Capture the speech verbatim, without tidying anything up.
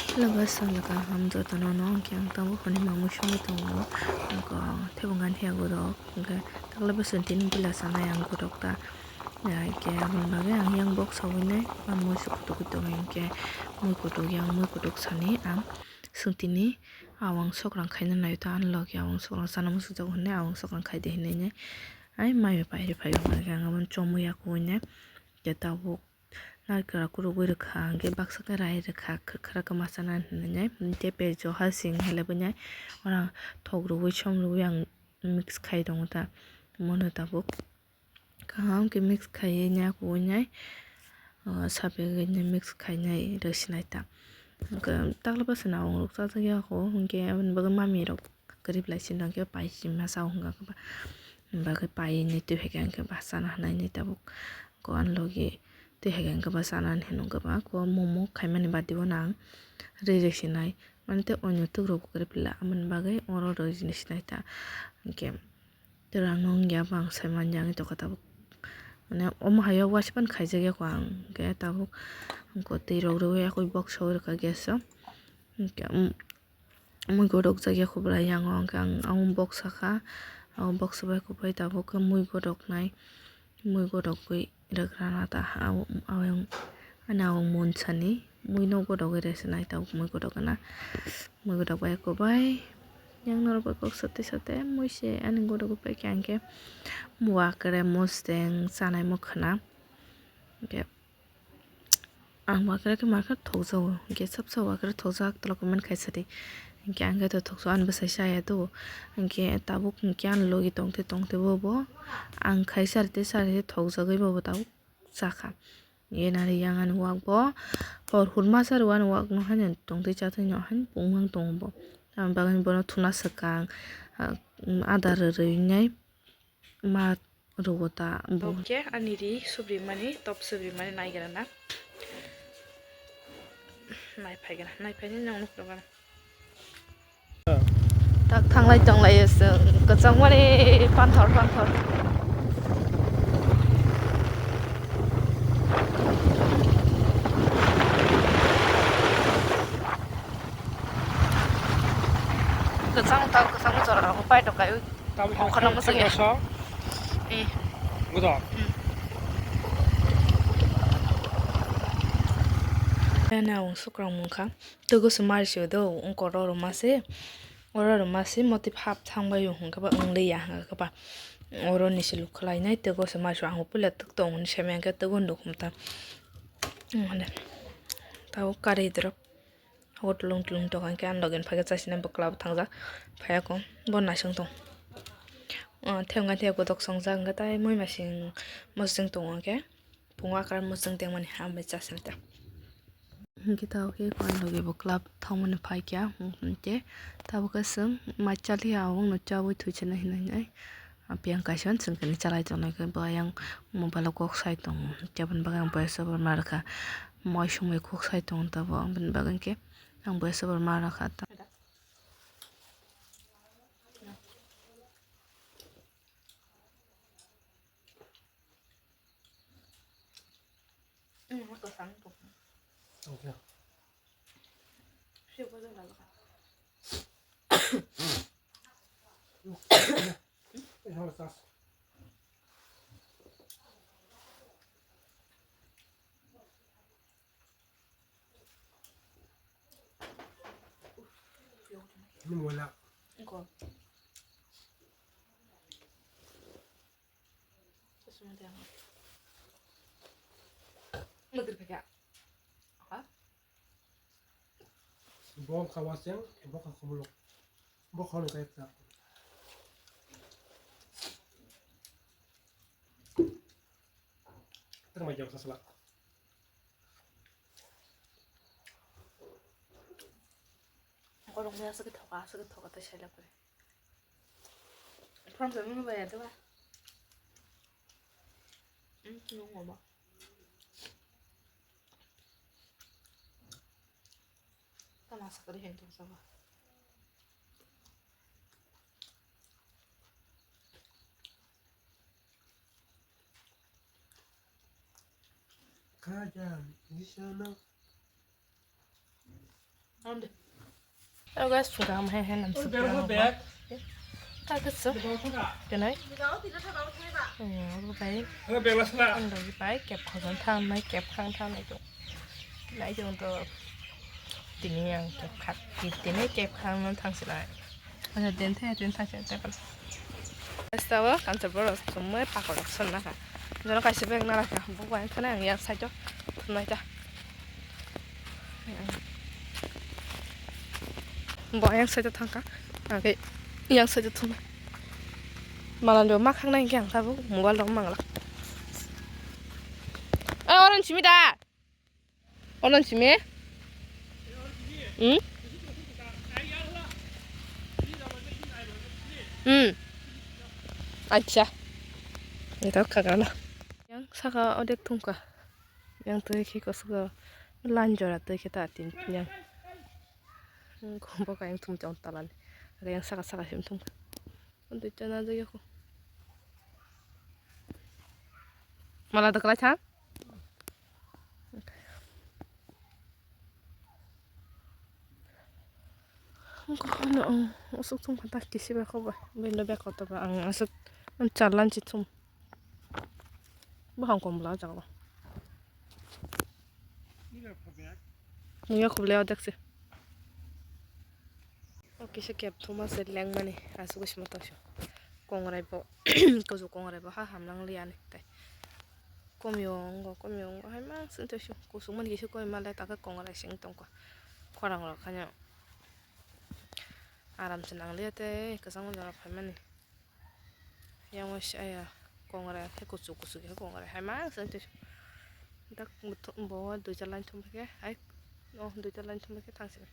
Hello guys, sal kaham jotono no, hwnkhe ang tabuk hwnwi mamwi songwi tongo, hwnkhe ang thebong ani ya godok, hwnkhe takla bwswk tini bwla sanai ang godok ta, hwnkhe aboni bagwi ang yang box sogwi nai, mamwi se kutuk kutuk hwnkhe mui kutuk yang mui kutuk sani ang swng tini awang sokrang khaina nai ta, ani logi awang sokrang sana muchungjago hwnwi awang sokrang khaidi hinwi nai, ai mai bai pairi phaio hwnkhe ang aboni chomwi ya kuwi nai, hwnkhe tabuk. Narikra kurugwi rwkha, hwnkhe baksa khe rai rwkha, khwrwkha khe masa nani hinwi, tei page o hasing hinwi laibwi nai, oro thok rwui, som rwui ang mix khai tongo ta, mono tabuk kaham khe mix khaiwi nai, kuwi nai, o, sapegwi nai mix khainai rw sinai ta. Hwnkhe takla bwswk no ang rwkha jak ya kho, hwnkhe aboni bagwi mami rok kwrwi belai sini hwnkhe pai sima sa hwnkha khe ba, bagwi pai ni twi hai khe hwnkhe ba sana hinwi tabuk ko ani logi twi hai khe hwnkhe ba sana hinwi hwnkhe ba ko momo khaimani badi o nang rwi rwi sinai mani tei onyo twk rok bo kwrwi pila aboni bagwi oro rwi rwi sinai ta hwnkhe twrwng no wngya bo ang sai manya wngwi tongkha tabuk mane omo hai o waisa phano khaijak ya kho ang hwnkhe tabuk ko twi rok rwi yakui box sogwi rwkha gas o hwnkhe. Mui godok jak ya kho belai yango, hwnkhe ang, ang box sakha, ang box bai kuphai tabuk khe mui godok nai, mui godok gwi rwgrana ta ha, ang, ang, ani ang munsani mui no godok gwi rw sinai tabuk mui godok gana, mui godok bai kubai yang norok bai kok sate sate mui se ani godok gwi paikha, hwnkhe wakre mosdeng chanai mo khwna, hwnkhe. Ang wakra khe makha thokjago, hwnkhe sabsa wakra thokjak tolo comment khaisa di. Hwnkhe ang khe to thokjak ani bwsai chaya do, hwnkhe tabuk hwnkhe ani logi tongte tongte bo bo ang khai charite charite thokjagwi bo bo tabuk chakha. Enari yang ani wak bo hor hurma sari ani wak no haino tongtwi chatwi no haino pungmang tongo bo. Aboni bagwi bono thuna swkang, ah, adar rwrwi nai. Ma rwgo ta bo. Oke, ani ri subri mani, top subri mani nai gana na. Nai phai gana, nai phai ni nang nuk gana. Tak thanglai tonglai se, kwchang mani panthor panthor. Kwchang tau, kwchang jora rok pai tok kai. Tabuk Okhorno tei mwswk ya. Tei so. Eh. Gudo. Hmm. Ena ang sukrang mungkha. Tugo se mari sio do, ungko oro mase. Oro mase moti phap thang bai hwnkhe ba wng liya hwnkhe ba. Oro ni se lukhlai nai tugo se mari sio ang puila tuk tong hwn se mengke tugo nuk hwn ta. Tabuk kari drop. Hago tulung tulung tongo, hwnkhe ani logi phai khe chasina bwkla bo thangjak, phai ako bo naising tong. O, thengkha thengkha dok songjak, hwnkhe tai moi masing mosjeng tongo, hwnkhe pungo akar mosjeng tengmani ha bai chasing ta. Hwnkhe tabuk khe ani logi bwkla thangmani phai kha, hwnkhe tabuk khe chwng mai chaliya, aboni chawi thwichana hinwi hinwi. Apiang kaisa chwng khe chalai tongnai khe bo ayang mobile o kok sai tongo, aboni bagwi ang voice over ma rwkha. Moi sumui kok sai tongo tabuk, aboni bagwi khe ang voice over ma rwkha ta. Ini bola. Engko. Terus nanti yang Ngedir kaya. Apa? Bokha waseng, bokha khumuluk. Bokha ni kaya ta. Terima jauh seselak. Korong maya sakit thoka, sakit thoka ta sila kore. From sa munu baya ta ba. Hmm, nung mama. Tama sakari hen tong sabo. Kaja, di sana. Hello guys, welcome hai hai nam sukha. Ka ka so. Kenai. Ang bai. Ang bai kep khojan thang nai, kep khang thang nai to. Nai to to. Tini ang kep khak, tini kep khang non thang silai. Acha den the, den thang silai tepal. Esta wa kansa boros tumai pakor son na ka. Jono kaisa bag na rakha. Buku ang khana ang yang side o thumnai ta. Bo yang side o thangkha. Age yang side o thumnai. Malan do makhang nai khe ang tabuk mobile rok mangla. Oi, orange simi da. Orange simi? Hmm? Hmm. Acha. Ito kagala. Yang saka odek thungka. Yang twi khi kosgo lan jora twi khi ta tin yang. Kombo ka yang thum chong talan. Yang saka saka sim thungka. Duita na jagya ko. Mala daklai thang. Ang asuk thung kha ta kisi ba kho ba. Bendo bek koto ba ang asuk ang chalan chi thum. Bahang kom bla jaglo. Muya khuble odek se. O kisa kep thuma se lengmani asuk sima tongso. Kongrai bo kuchuk kongrai bo ha hamlang liya ni tai. Komyungo komyungo hai ma sing tongso. Kuchuk mani kisa koi ma le ta khe kongrai sing tongkha. Khorang rok khanyo aram se nang liya tei kwchangma jora phaimani. Yang waisa aya kongrai khe kuchuk kuchuk khe kongrai hai ma sing tongso. Dak bo duita line thum khe hai o duita line thum khe thang sini.